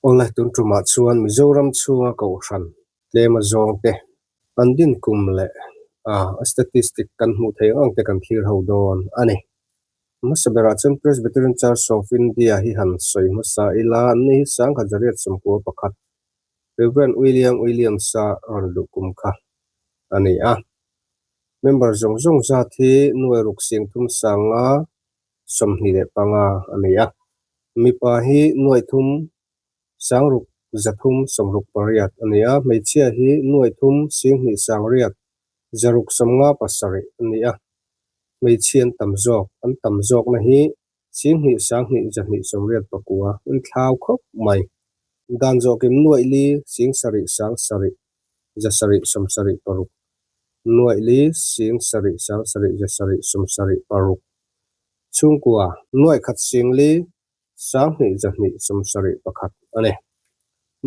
Awle tun tumah chuan Mizoram chhunga kohhran tlem a zawng te an din kum leh a statistic kan hmuh theih ang te kan thlir ho dawn a ni. Hmasa berah chuan Presbyterian Church of India hi han sawi hmasa ila, anni hi 1991 Rev. William Williams-a rawn luh kum kha a ni a. Member zawng zawng zat hi nuai ruk sing thum sanga 25 a ni a. Mipa hi nuai thum sang ruk zathum 68 a ni a, hmeichhia hi nuai thum sing hnih sang riat zaruk 57 a ni a. Hmeichhia an tam zawk, an tam zawkna hi 10,000 1,200 89 an thlau khawp mai. Dan zawhkim nuaih li sing sarih sang sarih za sarih 76, nuaih li sing sarih sang sarih za sarih 76. Chhungkua nuaih khat sing li sang hnih zahnih 71 a ni.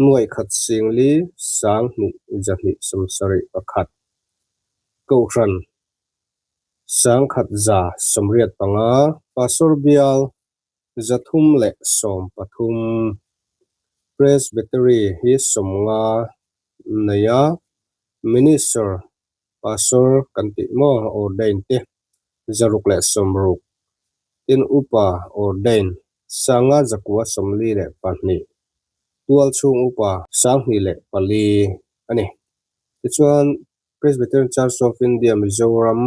Nuaih khat sing li sang hnih zahnih 71. Kohhran 1185, Pastor bial 313, Presbytery hi 50 nei a, Minister Pastor kan tih maw ordain te 660, tin upa ordain 5942, tual chhung upa 2004 a ni. Tichuan Presbyterian Church of India Mizoram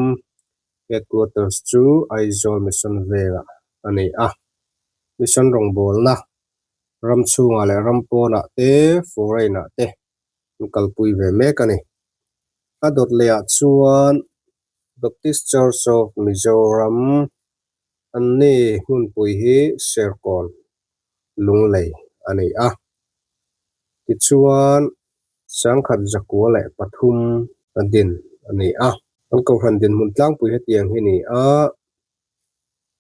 Headquarters chu Aizawl Mission Veng-ah a ni a. Mission rawngbawlna ram chhungah leh ram pawnah te, foreign-ah te an kalpui ve mek a ni. A dawt lehah chuan Baptist Church of Mizoram an ni hmunpui hi Serkawn Lunglei a ni a. Tichuan 1903 a din a ni a. An kohhran dinhmun tlangpui hetiang hi ni a,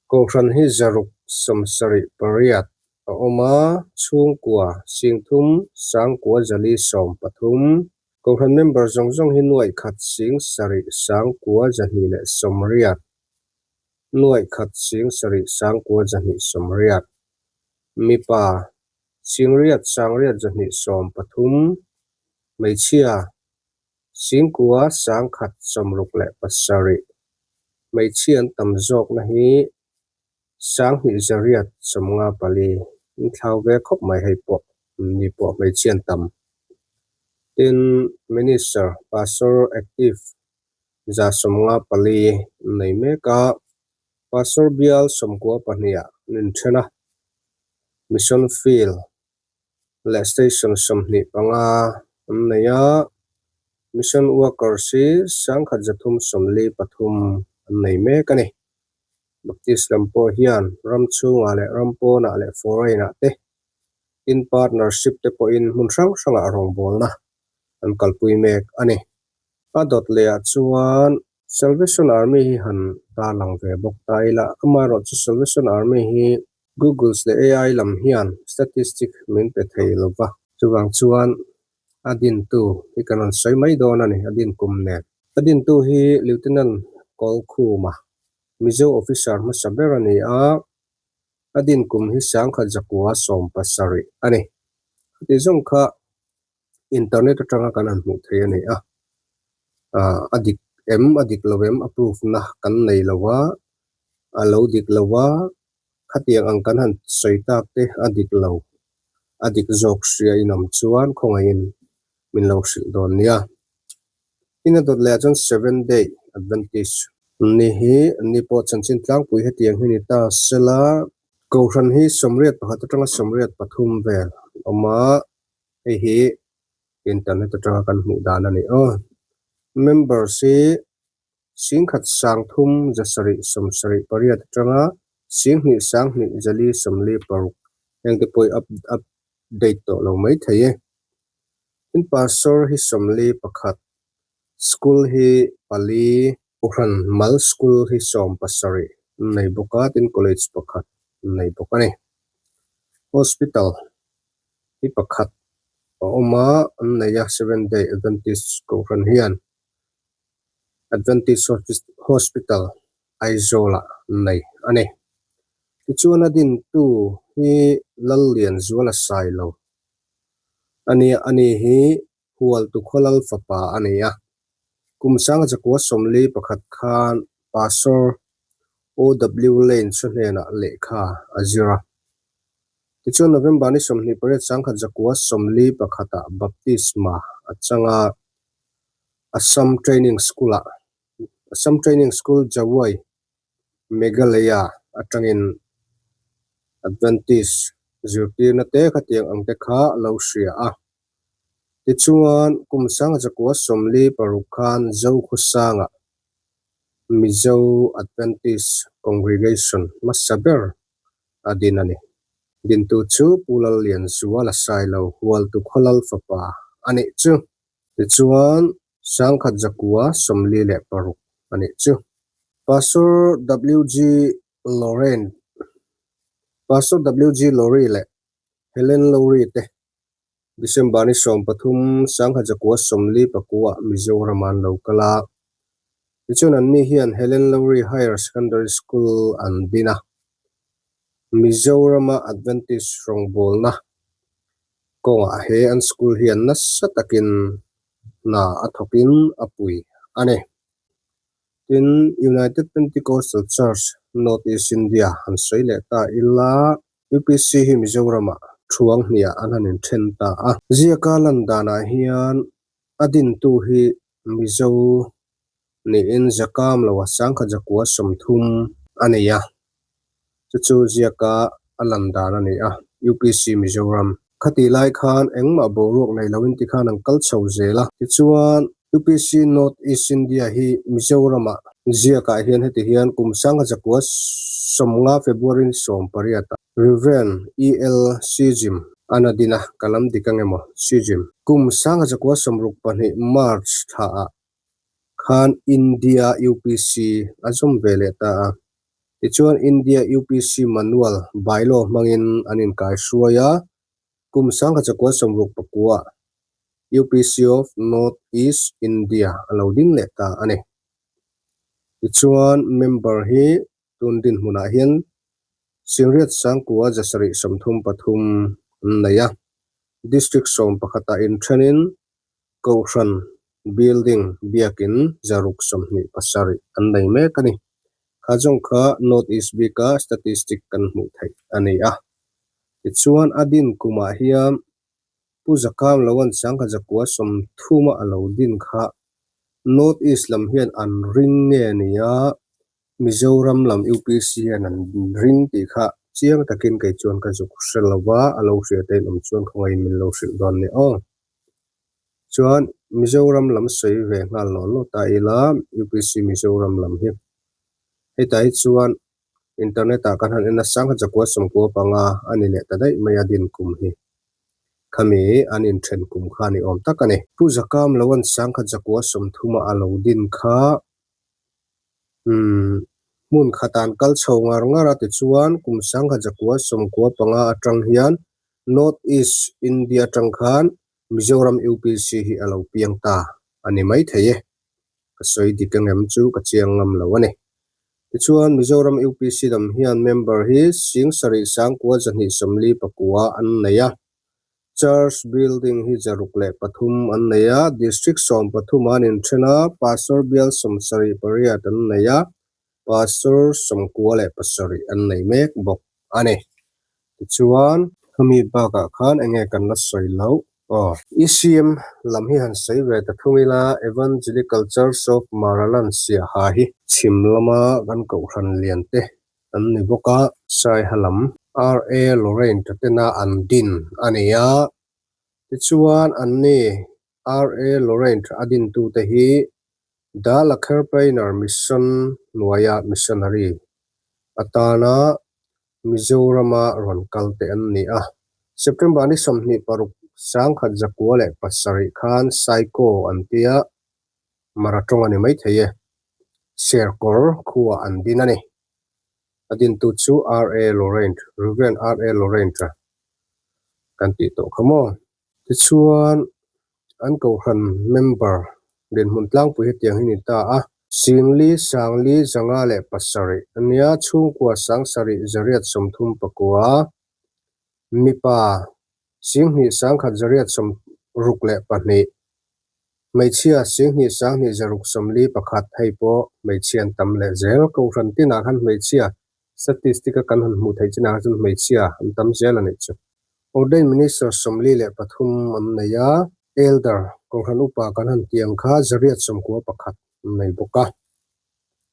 kohhran hi 678 a awm a, chhungkua 3,000 9,413, kohhran member zawng zawng hi nuaih khat 7 9,280, nuaih khat 7 9,280, mipa 8,000 9,213, hmeichhia 9,000 167, hmeichhia an tam zawkna hi 2854, an thlau ve khawp mai hei pawh ni pawh hmeichhia an tam. Tin, Minister, Pastor Active 154 an nei mek a, Pastor bial 92 ah an inthen a, Mission Field leh Station 25 an nei a, Mission Workers hi 1343 an nei mek a ni. Baptist lam pawh hian ram chhungah leh ram pawnah leh foreign-ah te in partnership te pawhin hmun hrang hrangah rawngbawlna an kalpui mek a ni. A dawt lehah chuan Salvation Army hi han tarlang ve bawk ta ila, amaherawhchu Salvation Army hi Googles leh AI lam hian statistic min pe thei lo va. Chuvang chuan a dintu hi kan rawn sawi mai dawn a ni, a din kum nen. A dintu hi Lieutenant Kawlkhuma, Mizo officer hmasa ber a ni a, a din kum hi 1917 a ni. Khati zawng kha internet atanga kan han hmuh theih a ni a, a dik em a dik lo em a proof na kan nei lo a, a lo dik lo a, khatiang ang kan han sawi tak te a dik lo, a dik zawk hria in awm chuan khawngaihin min lo hrilh dawn nia. Tin a dawt leh ah chuan Seventh Day Adventist ni hi an ni pawh chanchin tlangpui hetiang hi ni ta sela, Kohhran hi 81 atanga 83 vel awm a, Hei hi internet atanga kan hmuh dan a ni aw. Members hi 10,000 3 7 78 atanga 10,000 1,2 4 56 heng te pawh hi update tawh lo mai thei e. Tin pastor hi 41, school hi pali, Kohhran mal school hi 17 an nei bawk a, tin college pakhat an nei bawk a ni. Hospital hi pakhat a awm a, an nei a, Seventh Day Adventist Kohhran hian Adventist Hospital Aizawl-ah an nei a ni. Tichuan a dintu hi Lallianzuala Sailo. Ania ani hi Hualtu Khawlal fapa a ni a. Kum sanga zakua 41 khan Pastor OW Lane chu hnenah lehkha a zir a. Tichuan November ni 28 1941 ah Baptisma a chang a, Assam Training School ah Assam Training School Jawai, Meghalaya atangin Adventist zirtirna te khatiang ang te kha a lo hria a. Tichuan kum 1946 khan Zokhawsangah Mizo Adventist Congregation hmasa ber a din a ni. Dintu chu Pu Lallianzuala Sailo Hualtu Khawlal fapa a nih chu. Tichuan, 1946 a nih chu. Pastor WG Lorraine Pastor WG Lorry leh Helen Lowry te December ni 13, 1949 ah Mizoram an lo kal a. Tichuan anni hian Helen Lowry Higher Secondary School an din a. Mizorama Adventist rawngbawlna kawngah he an school hian nasa takin hna a thawkin a pui a ni. Tin, United Pentecostal Church, North East India han sawi leh ta ila, UPC hi Mizoramah thuang hniah an han inthen ta a. Ziaka lan danah hian a dintu hi Mizo niin zakam loa 1930 a nei a, chu chu ziaka a lan dan a ni a, UPC Mizoram. Khatih lai khan engmah boruak nei loin tikhan an kal chho zel a, tichuan UPC North East India hi Mizoramah ziakah hian heti hian kum 1950 February ni 18 ah Rev. EL Sijim an a din a, ka lam dik ang emaw Sijim. Kum 1962 March thlaah khan India UPC a zawm ve leh ta a. Tichuan India UPC Manual bylaw hmangin an inkaihruai a, kum 1969 ah UPC of North East India a lo ding leh ta a ni. Tichuan member hi tun dinhmunah hian Singriat Sangkua 733 an nei a, District 11 ah inthenin Kohhran building biakin 627 an nei mek a ni. Kha zawng kha North East bika statistic kan hmuh theih a ni a. Tichuan a din kumah hian Pu Zakam Loan 1930 a lo din kha North East lam hian an ring nge nia Mizoram lam UPC hian an ring tih kha chiang takin kei chuan ka zuk hre lo va, a lo hria te in awm chuan khawngaih in min lo hrilh dawn nia aw. Chuan Mizoram lam sawi ve nghal law law ta ila UPC Mizoram lam hi hetah hi chuan internet ah kan han en a 1995 a ni leh ta daih mai a din kum hi. Khami an inthen kum kha ni awm tak a ni. Pu Zakam lo an 1930 a lo din kha Umm, hmun khatan kal chho ngar ngar a tichuan kum 1995 atang hian North East India atang khan Mizoram UPC hi a lo piang ta a ni maithei e. Ka sawi dik angem chu ka chiang ngam lo a ni. Tichuan Mizoram UPC lam hian member hi 79,249 an nei a. Church building hi 103 an nei a, District 13 an inthen a, Pastor bial 78 an nei a, Pastor 97 an nei mek bawk a ni. Tichuan, khami bakah khan enge kan la sawi loh aw. ECM lam hi han sawi ve ta thung ila, Evangelical Church of Maraland Siaha hi chhim lama kan kohhran lian te an ni bawk a. Saiha lam RA Lorraine Tatena an din a ni a, tichuan anni RA Lorraine a dintute hi Dala Kherpainer Mission hnuaia missionary atana Mizorama rawn kal te an ni a. September ni 26 1907 khan Saiko an tia Mara tawng a ni maithei e. Serkawr khua an din a ni. A dintu chu R.A. Laurent, Rev. R.A. Laurent-a kan tih tawh kha maw? Tichuan, an kohhran member dinhmun tlangpui hetiang hi ni ta a. Singli, Sangli, 507 a nia, chhungkua 7839, mipa. Singhnih 1862, hmeichhia 12 641, hei pawh hmeichhia an tam leh zel. Kohhran tinah khan hmeichhia statistic a kan han hmuh theih chinah kha chuan hmeichhia an tam zel a nih chu. Ordained Minister 43 an nei a, Elder, Kohhran upa kan han tih ang kha 891 an nei bawk a.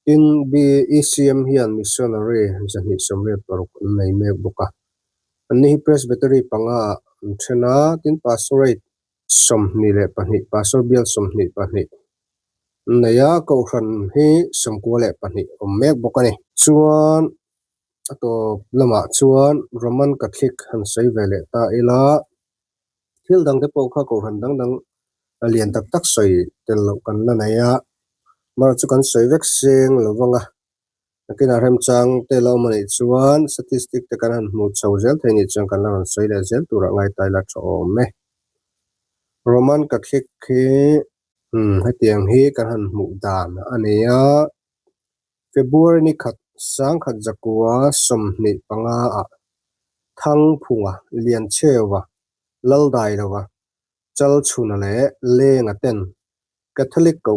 Tin, BECM hian Missionary 286 an nei mek bawk a. Anni hi Presbytery panga ah an then a, tin Pastorate 22, Pastor bial 22 an nei a, Kohhran hi 92 awm mek bawk a ni. Chuan a tawp lamah chuan Roman Catholic han sawi ve leh ta ila, thil dang te pawh kha Kohhran dang dang a lian tak tak sawi tel loh kan la nei a, mara chu kan sawi vek seng lo vang a. Nakinah remchang te lo awm a nih chuan statistic te kan han hmuh chho zel thei nih chuan kan la rawn sawi leh zel turah ngaitai la tha awm e. Roman Catholic hi umm hetiang hi kan han hmuh dan a ni a, February ni khat 1925 ah Thangphunga, Liancheuva, Laldailova, Chalchhuna leh Lenga ten Catholic ko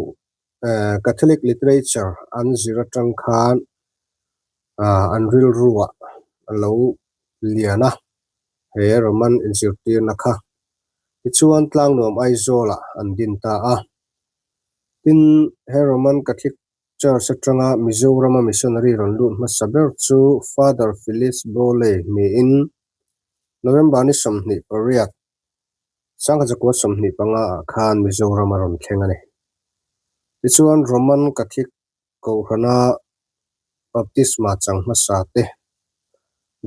Catholic literature an zir atang khan an rilruah a lo lian a, he Roman inzirtirna kha. Tichuan Tlangnuam Aizawlah an din ta a. Tin, he Roman Catholic Church atanga Mizorama missionary rawn lut hmasa ber chu Father Phillips Bowley niin November ni 28, 1925 ah khan Mizoram a rawn thleng a ni. Tichuan Roman Catholic Kohhrana Baptisma chang hmasa te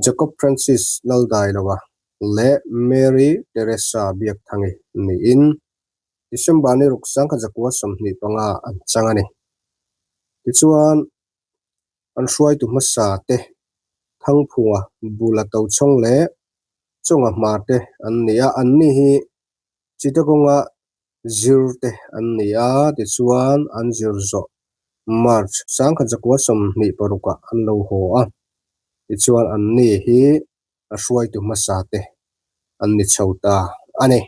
Jacob Francis Laldailova leh Mary Teresa Biakthangi niin December ni ruk 1925 an chang a ni. Tichuan an hruaitu hmasa te Thangphunga, Bula Tochhawng leh Chawnga Hma te an ni a, anni hi Chittagong-a zir te an ni a, tichuan an zir zawh March 1926 ah an lo haw a, tichuan anni hi a hruaitu hmasa te an ni chho ta a ni.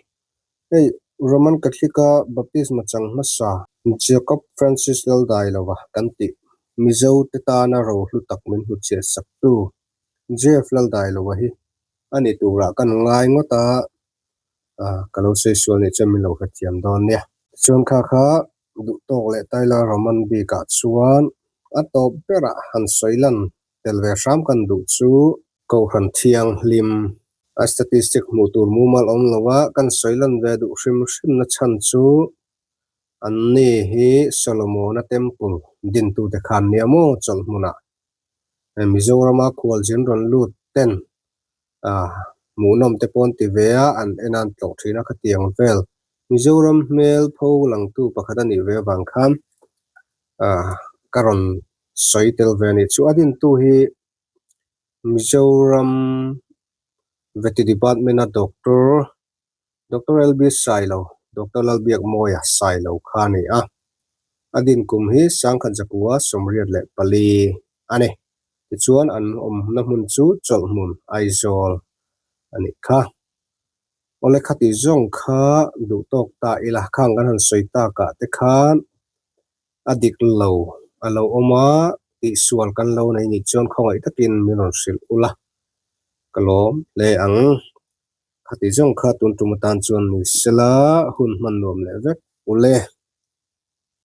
Hei Roman Catholic-a baptisma chang hmasa Jacob Francis Laldailova kan tih Mizo te tana rohlu tak min hmuchhiat saktu Jeff Laldailova hi a ni turah kan ngai ngawt a, ka lo sawi sual nih chuan min lo hrethiam dawn nia. Tichuan kha kha duh tawk leh Tyler Roman bikah chuan a tawp berah han sawi lan tel ve hram kan duh chu Kohhran Thianghlim a statistic hmuh tur mumal awm lo a, kan sawi lan ve duh hrim hrim na chhan chu anni hi Solomona Temple dintute khan nia maw chawlh hmunah Mizorama khualzin rawn lut ten hmuhnawm te pawh an ti ve a, an en a an tlawh thin a khatiang vel Mizoram hmel pho langtu pakhat a nih ve avang khan ka rawn sawi tel ve a ni. Chu a dintu hi Mizoram Vety Department a Doctor Doctor LB Sailo, Doctor Lalbiakmawia Sailo kha a ni a. A din kum hi 1984 a ni. Tichuan an awmna hmun chu Chawlhhmun, Aizawl a nih kha. Awle khati zawng kha duh tawk ta ila, khang kan han sawi takah te khan a dik lo a lo awm a, tihsual kan lo nei nih chuan khawngaih takin min rawn hrilh ula ka lawm hle ang. Khati zawng kha tun tum atan chuan ni sela hun hman nuam leh vek ule.